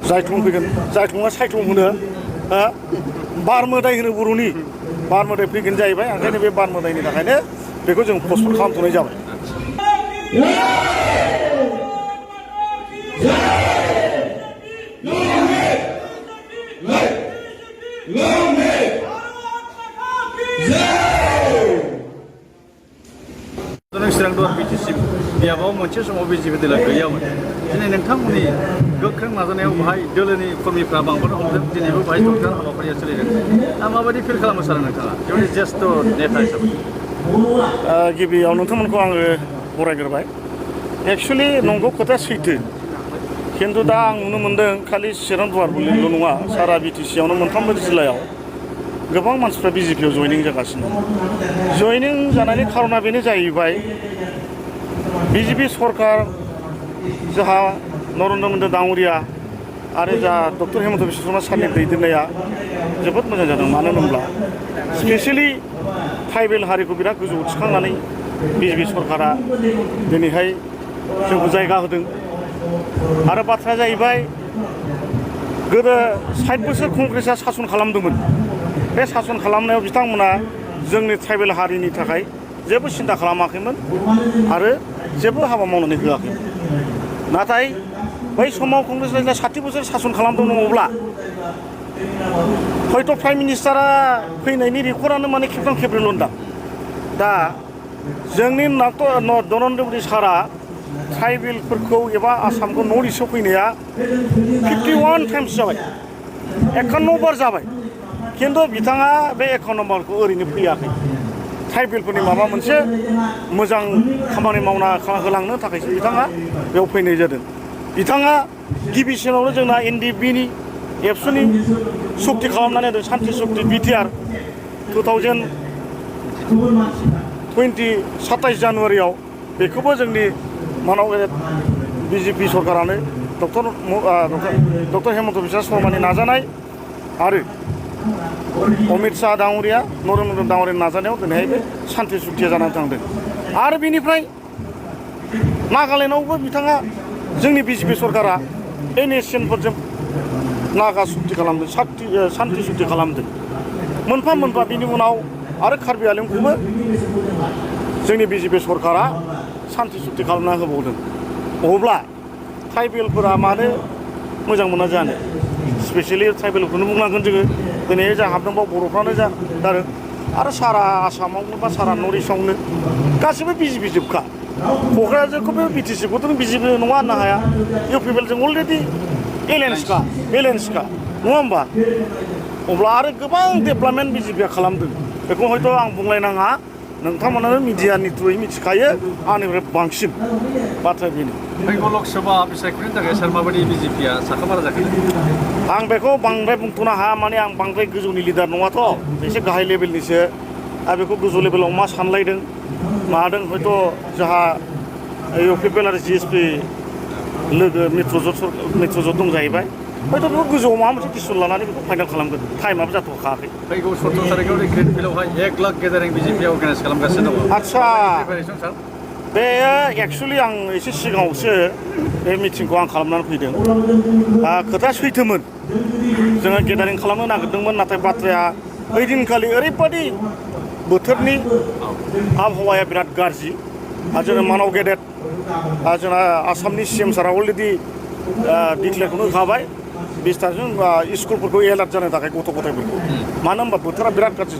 जायख्लं फैगोन जायख्लङा सायख्लं होनो बार मोदाय होनो बर'नि बार मोदाय फैगोन जाहैबाय ओंखायनो बे बार मोदायनि थाखायनो बेखौ जों पस्टपन खालामथ'नाय जाबाय। चिरांदुवार बिटिसि बियाबाव मोनसे समाव बिजेपि दोला गैयामोन। दिनै नोंथांमोननि गोख्रों नाजानायाव बाहाय दोलोनि कर्मीफ्रा बांबोनो हमदों। दिनैबो बाहाय दरखार हाबाफारिया सोलिदों। दा माबायदि फिल खालामो सार नोंथाङा बेवहाय ज्येष्ठ नेता हिसाबै? गिबियाव नोंथांमोनखौ आङो बरायग्रोबाय। एक्सुवेलि नंगौ खोथाया सैथो, खिन्थु दा आं नुनो मोनदों खालि चिरांदुवारल' नङा, सारा बिटिसियावनो मोनफ्रोमबो जिल्लायाव गोबां मानसिफ्रा बिजेपियाव जयनिं जागासिनो। जयनिं जानायनि खारना बेनो जाहैबाय बिजेपि सरकार जोंहा नरेन्द्र मदि दाङ'रिया आरो जा डक्टर हेमन्त बिश्व शर्मा सारनि दैदेननाया जोबोद मोजां जादों। मानो होनोब्ला स्पेसियेलि ट्राइबेल हारिखौ बिराद गोजौआव थिखांनानै बिजेपि सरकारा दिनैहाय जोंखौ जायगा होदों। आरो बाथ्राया जाहैबाय गोदो 60 बोसोर कंग्रेसआ सासन खालामदोंमोन। बे सासन खालामनायाव बिथांमोना जोंनि ट्राइबेल हारिनि थाखाय जेबो सिन्था खालामाखैमोन आरो जेबो हाबा मावनानै होआखैमोन। नाथाय बै समाव कंग्रेस रायजोआ 60 बोसोर सासन खालामदोंमोन। अब्ला हयथ' प्राइम मिनिस्टारा फैनायनि रेकर्डआनो माने खेबथाम खेबब्रैल' होनदां। दा जोंनि नरेन्द्र मदि सारा ट्राइबेलफोरखौ एबा आसामखौ नर्थ इस्टआव फैनाया 51 टाइम्स जाबाय, 51 बार जाबाय। खिन्थु बिथाङा बे 51 बारखौ ओरैनो फैयाखै। ट्राइबेलफोरनि माबा मोनसे मोजां खामानि मावना होलांनो थाखायसो बिथाङा बेयाव फैनाय जादों। बिथाङा गिबिसिनावनो जोंना NDP-नि एबसुनि सक्ति खालामनानै होदों, सान्ति सक्ति BTR 27 जानुवारियाव। बेखौबो जोंनि मानाव बिजेपि सरकारानो डक्टर हेमन्त बिश्व शर्मानि नाजानाय आरो अमित शाह दाङ'रिया नरेन्द्र मदि दाङ'रियानि नाजानायाव दिनैहाय बे सान्ति सुक्तिया जानानै थांदों। आरो बेनिफ्राय नागालेण्डआवबो बिथाङा जोंनि बिजेपि सरकारा NSCNफोरजों नागा सुक्ति खालामदों, सान्ति सुक्ति खालामदों मोनफा मोनफा। बिनि उनाव आरो कार्बि आंलंखौबो जोंनि बिजेपि सरकारा सान्ति सुक्ति खालामना होबावदों। अब्ला ट्राइबेलफोरा मानो मोजां मोना जानो? स्पेसियेलि ट्राइबेलखौनो बुंनांगोन जोङो। दिनै जा हाबदोंबा बर'फ्रानो जादों आरो सारा आसामावनो बा सारा नर्थ इस्टआवनो गासैबो बिजेपि जोबखा। क'क्राझारखौबो बिटिसिखौथ' बिजेपि नङा होननो हाया। UPPLजों अलरेडि बेलेन्सखा नङा होमबा? अब्ला आरो गोबां डेभेलपमेन्ट बिजेपिया खालामदों। बेखौ हयथ' आं बुंलायनाङा, नोंथांमोनानो मिडियानि थ्रुयै मिथिखायो आंनिफ्राय बांसिन। बाथ्राया बेनो। फैगौ लकसभा बिसायख'थिनि थाखाय सार माबायदि बिजेपिया साखाफारा जाखो? आं बेखौ बांद्राय बुंथ'नो हाया, माने आं बांद्राय गोजौनि लिडार नङाथ', एसे गाहाय लेभेलनिसो। आरो बेखौ गोजौ लेभेलाव मा सानलायदों मादों हयथ' जोंहा UPPL आरो GSP लोगो मित्रजोट दं जाहैबाय। हयथ' बेखौ गोजौआव माबा मोनसे डिसिसन लानानै बेखौ फाइनाल खालामगोन। टाइमाबो जाथ'खायाखै। फैगौ 17 तारिखआव ग्रिन फिल्डआवहाय 1 लाख गेदारिं बिजेपिया अर्गानाइज खालामगासिनो दङ। आदसा, बेयो एक्सुवेलि आं एसे सिगाङावसो बे मिटिंखौ आं खालामनानै फैदों। खोथाया सैथोमोन, जोङो गेदारिं खालामनो नागिरदोंमोन। नाथाय बाथ्राया ओइदिनखालि ओरैबादि बोथोरनि आबहावाया बिराद गाज्रि। आरो जोङो मानाव गेदेर जोंना आसामनि CM सारा अलरेडि डिक्लेयारखौनो होखाबाय 20 तारिखजों स्कुलफोरखौ एलार्ट जानो थाखाय गथ' गथायफोरखौ। मानो होनबा बोथोरा बिराद गाज्रि।